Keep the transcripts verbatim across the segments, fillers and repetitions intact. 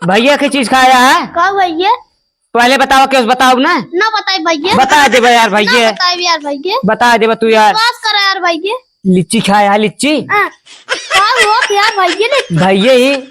भइया के चीज खाया है? का भइया? पहले बतावा, के बताओ ना। ना बताई भइया। बता देबा यार भइया। ना बताई यार भइया। बता देबा तू यार। विश्वास करा यार भइया। लिच्ची खाया है, लिच्ची? हाँ। का होत यार भइया, लिच्ची? भइया ही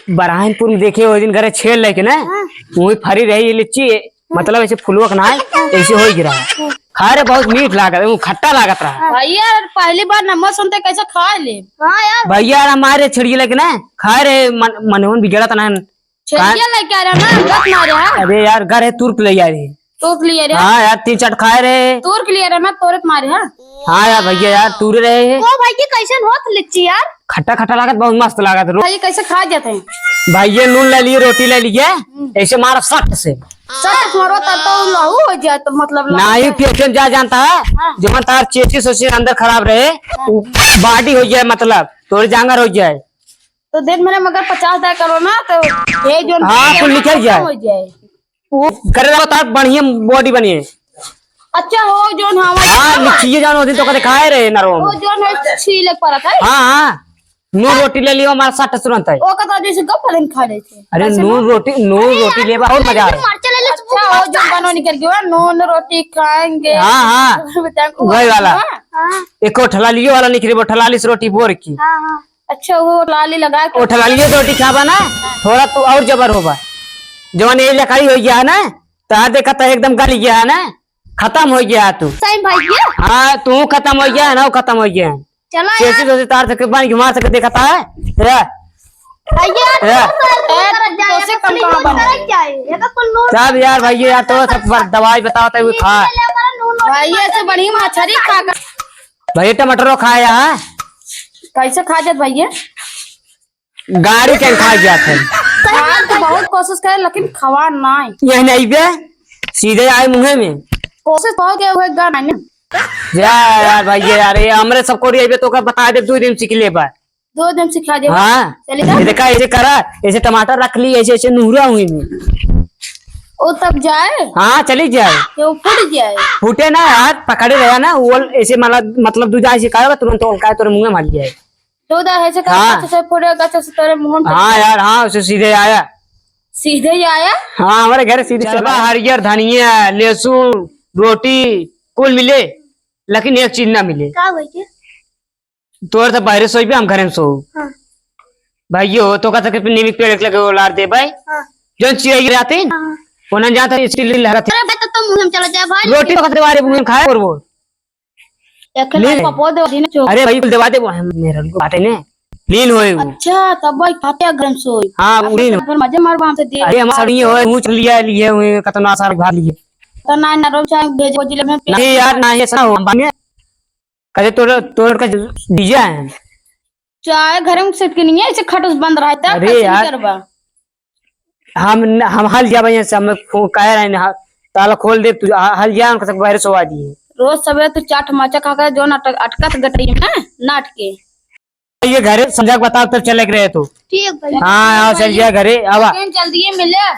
बरहानपुर में देखे, वो दिन घरे छेड़ लेके ना, हाँ। वही फरी रही ये लिच्ची, मतलब ऐसे फुलवा के ना है, ऐसे हो गिरा है। खाए रहे, बहुत मीठ लागत, वो खट्टा लागत रहा। भइया, पहली बार नमक सुनते कैसे खा ले? हाँ यार। भइया यार, हमारे छिड़की लेके ना खाए रहे, मन, मनोहन बिगड़त ना है। छिड़किया लेके आ रहा ना, गत मारे, हाँ। अरे यार, घर है, तुर्क ले आ रहे। तुर्क लिए रहे? हाँ यार, तीन चार खाए रहे। तुर्क लिए रहे, मैं तोरत मारे, हाँ। हाँ यार, भइया यार, तूरे रहे हैं। ओ भइया, कैसन होत लिच्ची यार? खट्टा खट्टा लागत, बहुत मस्त लागत। रो- भइया, कैसे खा जाते हैं? भइया, नून ले लिए, रोटी ले लिए, हम्म। ऐसे मारा सट से। सट से मारो, तब तो लहू हो जाए, तो मतलब लहू नहीं, हो जाए। पेट में जा जानता है, हाँ। जवन तार चेचिस ओचिस अंदर खराब रहे, हाँ। वो बॉडी हो जाए, मतलब तोर जांगर हो जाए। तो दिन भर में अगर पचास दाय करो ना, तो ये जो हाँ, कुल निकल जाए। हो जाए। वो करे रहो, तार बढ़िया बॉडी बनी है। अच्छा, हो जोन हमारे हाँ, लिखिए जानो दिन तो कदे खाए रहे नरवा हो में। जोन है, छीले के परत है। हाँ, हाँ। नून रोटी ले लियो, हमारा सट तुरंत है। ओ कतो जैसे गप दिन खा लेते। अरे, ऐसे नून ना। रोटी, नून अरे रोटी यार, लेबा और मजा आए। मरचा ले ले, अच्छा, हो जो बनो निकल गयो, नून रोटी खाएंगे। हाँ, हाँ। बताएं, वही वाला। हाँ। हाँ। एक ठलालियो वाला निकले, वो ठलाली से रोटी बोर की। हाँ, हाँ। अच्छा, वो ठलाली लगा के वो ठलालियो से रोटी खाबा ना, थोड़ा तू और जबर होबा। जवन ये लकड़ी हो गया है ना, तो आ देखा तो एकदम गल गया है ना, खत्म हो गया है तू। सही भइया। हाँ, तू खत्म हो गया है ना, वो खत्म हो गया है। चला कैसे यार। कैसे तार से बन घुमा सके देखा था, है? भइया, या। तू तो ऐसे ए, करत जाए, तो से कम कहाँ बन? करत जाए, ये तो कुल नूर तब यार भइया यार, तो सब पर दवाई बताओ तो वो खा। ले ले, नून नून भइया से बड़ी मछरी खा कर। भइया टमाटरो खाया है। कैसे खा जात भइया? गाड़ी के खा जात है। खान तो बहुत कोशिश करे लेकिन खवा नहीं। यह नहीं बे, सीधे आए मुँहे में। कोशिश बहुत किया हुए गाना ने। जा यार भइया यार, ये हमरे सब कोरी अइबे तो ओकर बता दे, दो दिन सीख लेबा। दो दिन सिखा दे। हाँ। चली जा। ये देखा, ऐसे करा, ऐसे टमाटर रख ली, ऐसे, ऐसे नूरा हुई में। ओ तब जाए? हाँ, चली जाए। कि वो फूट जाए? फूटे ना यार, पकड़े रहा ना, वो ऐसे मतलब, मतलब दूजा ऐसे करेगा, तुरंत ओलकाए तोरे मुँह में मार जाए। दूजा ऐसे कर, हाँ। अच्छा से फूटेगा, अच्छा से तोरे मुँह में हाँ यार, हाँ, उसे सीधे आया। सीधे ही आया? हाँ, हमारे घर सीधे चलबा, चला। हरियर धनिया, लहसुन, रोटी, कुल मिले, लेकिन एक चीज ना मिले। का भइया? तोर तो बाहरे सोइबे, हम घरे में सोउ। हाँ। भाइयो, तो कहता कि नीम के पेड़ एक लगे ओलार दे भाई। हाँ। जौन चिड़ै रहती, हाँ। ओनन जाता इसके लिए लहरत। अरे भाई, तो तुम मुँह में चला जाए भाई। रोटी तो कहते बारे मुँह में खाए और वो। एक ले। पपो दे दिन चो। अरे भाई, देवा दे, वो हम मेरे को बाटे ने। लीन होए वो। अच्छा, तब भाई खाते घर में सोई। हाँ, वो लीन। फिर मजे मार बाम से दे। अरे, हम सड़िए होए, मुँह चलिए लिए हुए, कतना सार भाग लिए। तो ना, ना, रोम चाहे भेज, वो जिले में। नहीं यार, ना, ये सब हम बाने। कहे तोर, तोर का डीजे है। चाहे घर में सेट के नहीं है, ऐसे खटोस बंद रहा है, तब अरे कैसे यार। करबा? हम न-, हम हल जाबे यहाँ से, हम खो-, कह रहे हैं, हा-, ताला खोल दे, तू ह-, हल जा, उनका सब बाहर सोवा दिए। रोज सवेरे तू चाट माचा खा कर जो नाटक अटकत गटरी में, नाट के। ये घरे संझा के बताओ, तब चले के रहे तो। ठीक भाई। हाँ, आओ, चल जा घरे, आवा। लेकिन जल्दी मिले।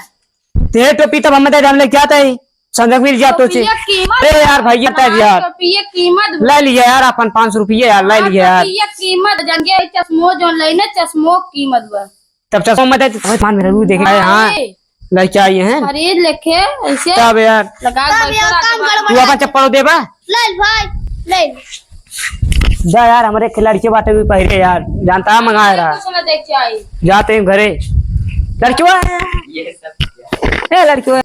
ते टोपी तब हम दे, हम लेके आता है। संजय मिल गया तो चे। टोपिया कीमत अरे यार भाई, ये बता यार। टोपिया कीमत ले लिया यार, अपन पाँच सौ रुपये यार, ले हाँ, लिया यार। टोपिया कीमत, जंगे चश्मो जोन लेने, चश्मो कीमत बा। तब चश्मो मत दे, तो मान मेरा रू देखे आए, हाँ। अरे। लेके आए हैं। खरीद लेके, ऐसे तब यार। लगा तब के यार, काम गड़बड़ तू अपन चप्पल देबा? ले भाई, ले। जा यार, हमारे एक लड़के बाटे भी पहले यार, जानता है, मंगाए रहा। कुछ ना देख के आई। जाते हैं घरे। लड़कियों। ये सब क्या? ए, लड़कियों।